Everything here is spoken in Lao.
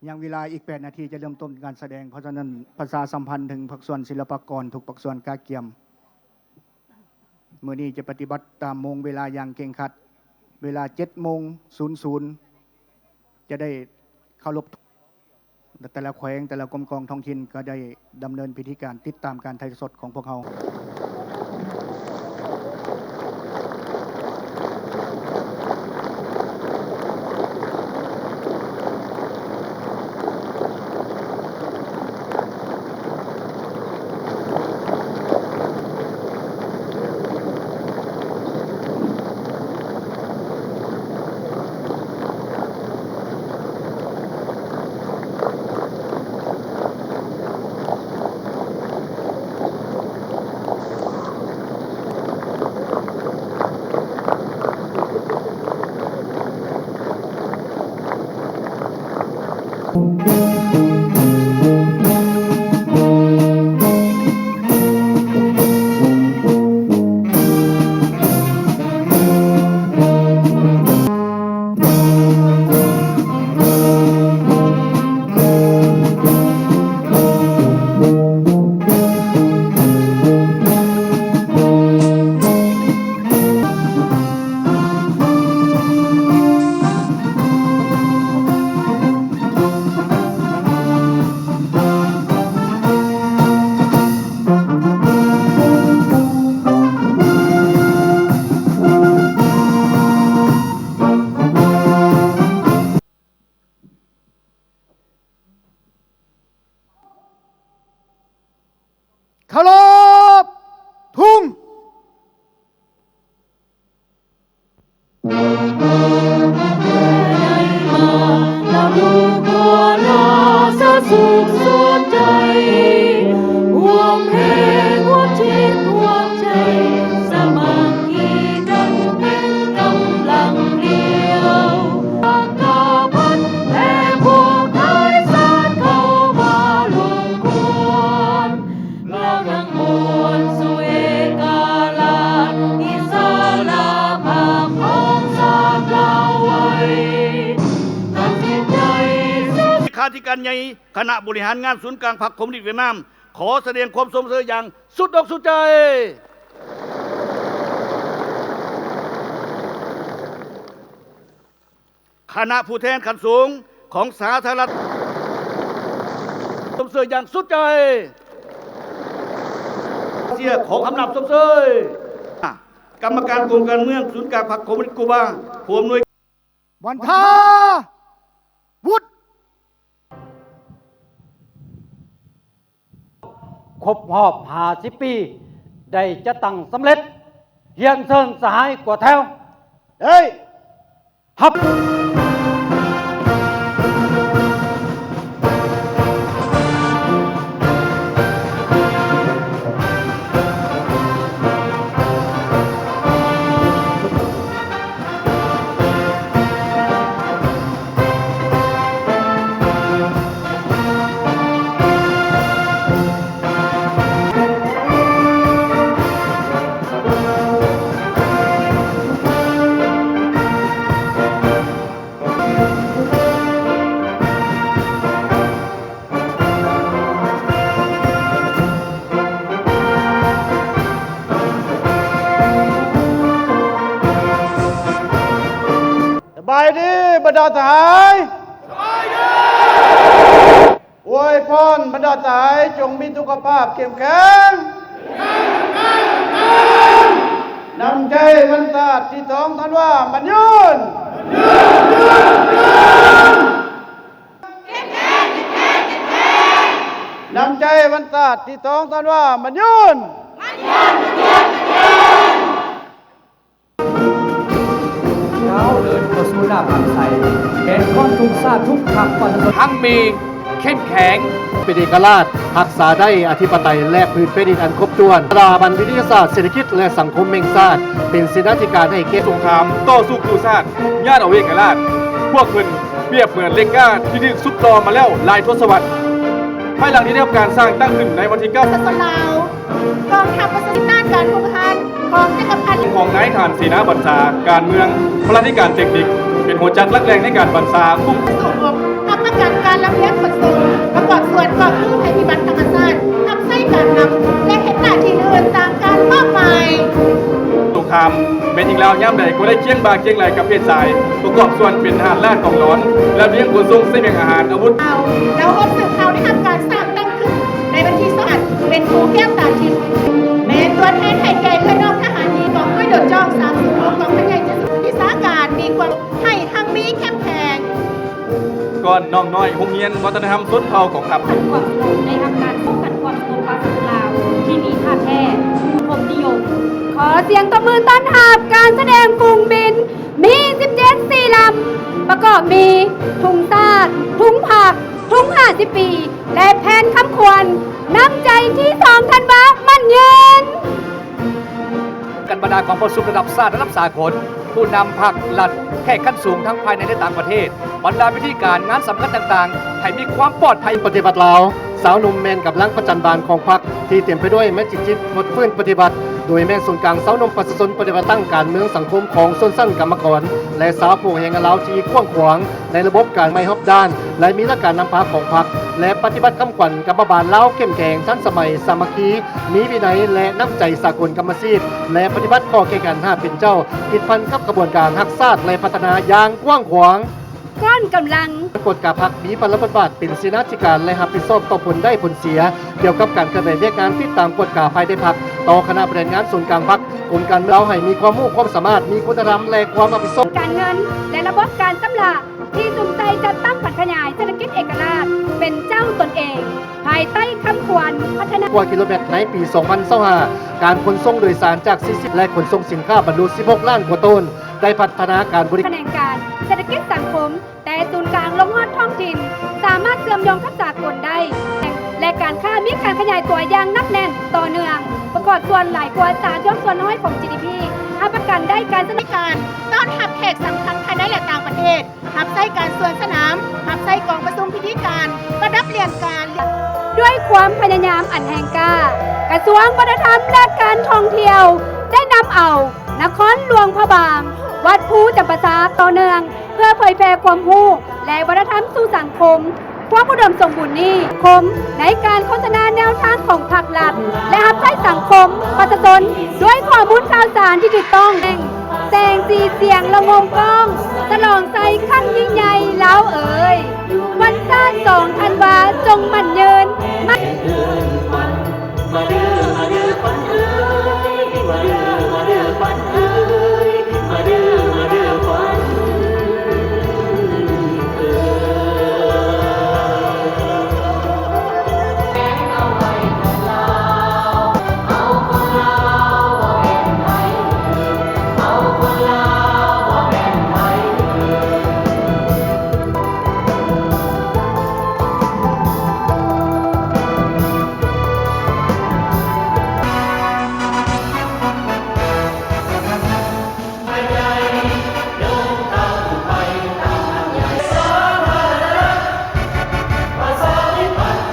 ຍັງເວລາອີກແປດນາທີຈະເລີ່ມຕົ້ນການສະແດງ, ເພາະສະນັ້ນປະຊາສຳພັນເຖິງພາກສ່ວນສິລະປາກອນທຸກພາກສ່ວນກະກຽມ. ມື້ນີ້ຈະປະຕິບັດຕາມໂມງເວລາຢ່າງເຄັ່ງຄັດ. ເວລາເຈັດໂມງສູນສູນ ຈະໄດ້ເຄົາລົບ ແຕ່ລະແຂວງ ແຕ່ລະກົມກອງທ້ອງຖິ່ນກໍໄດ້ດຳເນີນພິທີການຕິດຕາມການຖ່າຍທອດສົດຂອງພວກເຮົາ. ເຄົາລົບທຸງ. ລາວທັງມວນສູ່ເອກະລາດອິດສະຫຼະພາບຂອງຊາດລາວໄວ ຕັດສິນໃຈ. ເລຂາທິການໃຫຍ່ຄະນະບໍລິຫານງານສູນກາງພັກຄອມມູນິດຫວຽດນາມ ຂໍສະແດງຄວາມຊົມເຊີຍຢ່າງສຸດອົກສຸດໃຈ. ຄະນະຜູ້ແທນຂັ້ນສູງຂອງສາທາລະນະລັດ ຊົມເຊີຍຢ່າງສຸດໃຈ. ເຊຍ ຂໍຄຳນັບຊົມເຊີຍ. ກຳມະການກົມການເມືອງສູນກາງພັກຄອມມູນິດກູບາ ຜູ້ອຳນວຍ ວັນທາ ວຸດ. ຄົບຮອບຫ້າສິບປີ ໄດ້ຈັດຕັ້ງສຳເລັດ, ຮຽນເຊີນສະຫາຍກວດແຖວ. ເອີຍ! ຮັບ! ສະບາຍດີບັນດາສະຫາຍ. ສະບາຍດີ. ອວຍພອນບັນດາສະຫາຍ ຈົ່ງມີສຸຂະພາບເຂັ້ມແຂງ. ນ້ຳໃຈວັນຊາດທີສອງທັນວາໝັ້ນຍືນ. ນ້ຳໃຈວັນຊາດທີສອງທັນວາໝັ້ນຍືນ. ກ້າວເດີນເຂົ້າສູ່ໜ້າພັກໄຊ ແມ່ນຄວາມທຸກຊາດທຸກພັກປະຊາຊົນ ຮັ່ງມີເຂັ້ມແຂງ ເປັນເອກະລາດ, ຮັກສາໄດ້ອະທິປະໄຕ ແລະ ພື້ນແຜ່ນດິນອັນຄົບຖ້ວນ. ສະຖາບັນວິທະຍາສາດເສດຖະກິດ ແລະ ສັງຄົມແຫ່ງຊາດ ເປັນເສນາທິການໃຫ້ແກ່ ສົງຄາມຕໍ່ສູ້ກູ້ຊາດ ຍາດເອົາເອກະລາດ. ພວກເພິ່ນປຽບເໝືອນເຫຼັກກ້າທີ່ຖືກຊຸບຕໍ່ມາແລ້ວຫຼາຍທົດສະວັດ. ພາຍຫຼັງທີ່ໄດ້ຮັບການສ້າງຕັ້ງຂຶ້ນໃນວັນທີເກົ້າ ປະຊາຊົນລາວ ກອງທັບປະຊາຊົນ ຕ້ານການຮຸກຮານຂອງຈັກກະພັດ ຂອງນາຍທະຫານເສນາບັນຊາ, ການເມືອງ, ພະລາທິການເຕັກນິກ ເປັນຫົວຈັກຫຼັກແຫຼ່ງໃນການບັນຊາຄຸ້ມ ສະຫວມຮັບປະກັນການ ລຳລຽງຂົນສົ່ງ ປະກອບສ່ວນກອງທຶນໄພພິບັດທຳມະຊາດ ຮັບໃຊ້ການນຳ ແລະເຮັດໜ້າທີ່ອື່ນໆ ຕາມການມອບໝາຍ. ສົງຄາມແມ່ນຍິງລາວຍາມໃດກໍໄດ້ຄຽງບ່າຄຽງໄຫຼ່ກັບເພດຊາຍ ປະກອບສ່ວນເປັນທະຫານລາດກອງຫຼອນ ລຳລຽງຂົນສົ່ງ ສະບຽງອາຫານ ອາວຸດ. ເຮົາ ເຮົາຮອບສືບຂ່າວໄດ້ຮັບການສ້າງຕັ້ງຂຶ້ນໃນວັນທີຊາວ ເປັນຄູແກ້ວຕາທິບ ແມ່ນຕົວແທນໃຫ້ແກ່ເອື້ອຍນ້ອງທະຫານຍິງ ກອງຮ້ອຍໂດດຈ້ອງ ສາມສູນຫົກ ກອງພັນໃຫຍ່ເຈັດສິບ ວິຊາການມີຄວາມ ໃຫ້ຮັ່ງມີເຂັ້ມແຂງ. ກ່ອນນ້ອງນ້ອຍໂຮງຮຽນວັດທະນະທຳຊົນເຜົ່າກອງທັບ. ຂັນຄວາມສະຫງົບ ໄດ້ຮັບການປ້ອງກັນຄວາມສະຫງົບປະຊາຊົນລາວທີ່ມີທ່າແທ້ສັງຄົມນິຍົມ. ຂໍສຽງຕົບມືຕ້ອນຮັບການສະແດງຝູງບິນ ມີສິບເຈັດສີ່ລຳ ປະກອບມີ ທຸງຊາດ, ທຸງພັກ, ທຸງຫ້າສິບປີ ແລະ ແຜ່ນຄຳຂວັນ ນ້ຳໃຈທີສອງທັນວາໝັ້ນຍືນ. ກັນບັນດາກອງປະຊຸມລະດັບຊາດ, ລະດັບສາກົນ, ຜູ້ນຳພັກລັດ, ແຂກຂັ້ນສູງທັງພາຍໃນ ແລະ ຕ່າງປະເທດ, ບັນດາພິທີການງານສຳຄັນຕ່າງໆ ໃຫ້ມີຄວາມປອດໄພ. ປະຕິວັດລາວ, ຊາວໜຸ່ມແມ່ນກຳລັງປະຈັນບານຂອງພັກ ທີ່ເຕັມໄປດ້ວຍແມັກຈິດ ພົດຟື້ນປະຕິວັດ, ໂດຍແມ່ນສູນກາງຊາວໜຸ່ມປະຊາຊົນປະຕິວັດ, ຕັ້ງການເມືອງສັງຄົມຂອງຊົນຊັ້ນກຳມະກອນ ແລະ ຊາວຜູ້ແຮງງານລາວທີ່ກວ້າງຂວາງ ໃນລະບົບການໃໝ່ຮອບດ້ານ ແລະ ມີຫຼັກການນຳພາຂອງພັກ ແລະ ປະຕິບັດຄຳຂວັນກຳມະບານລາວເຂັ້ມແຂງ, ທັນສະໄໝ, ສາມັກຄີ, ມີວິໄນ ແລະ ນ້ຳໃຈສາກົນກຳມະສິດ ແລະ ປະຕິບັດຂໍ້ແຂ່ງຂັນຫ້າເປັນເຈົ້າ ຕິດພັນກັບຂະບວນການຮັກຊາດ ແລະ ພັດທະນາຢ່າງກວ້າງຂວາງ. ກ້ອນກຳລັງ. ກວດກາພັກມີພາລະບົດບາດເປັນເສນາທິການ ແລະ ຮັບຜິດຊອບຕໍ່ຜົນໄດ້ຜົນເສຍ ກ່ຽວກັບການເຄື່ອນໄຫວວຽກງານຕິດຕາມກວດກາພາຍໃນພັກ, ຕໍ່ຄະນະບໍລິຫານງານສູນກາງພັກ, ກົມການເມືອງ ເຮັດໃຫ້ມີຄວາມຮູ້ຄວາມສາມາດ, ມີຄຸນນະທຳ ແລະ ຄວາມຮັບຜິດຊອບ. ການເງິນ ແລະ ລະບົບການຊຳລະ ທີ່ສຸມໃສ່ຈັດຕັ້ງຜັນຂະຫຍາຍເສດຖະກິດເອກະລາດ ເປັນເຈົ້າຕົນເອງ ພາຍໃຕ້ຄຳຂວັນພັດທະນາ. ກວ່າກິໂລແມັດໃນປີສອງພັນຊາວຫ້າ, ການຂົນສົ່ງໂດຍສານຈາກສີ່ສິບ ແລະ ຂົນສົ່ງສິນຄ້າບັນລຸສິບຫົກລ້ານກວ່າໂຕນ, ໄດ້ພັດທະນາການບໍລິ. ຂະແໜງການເສດຖະກິດສັງຄົມ ແຕ່ສູນກາງລົງຮອດທ້ອງຖິ່ນ ສາມາດເຊື່ອມໂຍງກັບສາກົນໄດ້ ແລະ ການຄ້າມີການຂະຫຍາຍຕົວຢ່າງໜັກແໜ້ນຕໍ່ເນື່ອງ ປະກອບສ່ວນຫຼາຍກວ່າສາມສິບສອງສ່ວນຮ້ອຍຂອງ ຈີດີພີ ຮັບປະກັນໄດ້ການສະໜັບ. ການຕ້ອນຮັບແຂກສຳຄັນພາຍໃນ ແລະ ຕ່າງປະເທດ, ຮັບໃຊ້ການສວນສະໜາມ, ຮັບໃຊ້ກອງປະຊຸມພິທີການ, ປະດັບຫຼຽນການ. ດ້ວຍຄວາມພະຍາຍາມອັນແຮງກ້າ, ກະຊວງວັດທະນະທຳ ແລະ ການທ່ອງທ່ຽວ ໄດ້ນຳເອົານະຄອນຫຼວງພະບາງ, ວັດພູຈຳປາສັກ ຕໍ່ເນື່ອງ ເພື່ອເຜີຍແຜ່ຄວາມຮູ້ ແລະ ວັດທະນະທຳສູ່ສັງຄົມ. ຄວາມອຸດົມສົມບູນນີ້ ຄົມໃນການໂຄສະນາແນວທາງຂອງພັກລັດ ແລະ ຮັບໃຊ້ສັງຄົມປະຊາຊົນ ດ້ວຍຂໍ້ມູນຂ່າວສານທີ່ຖືກຕ້ອງ. ແສງສີສຽງລະງົມກ້ອງ ສະຫຼອງໄຊຄັ້ງຍິ່ງໃຫຍ່ລາວເອີ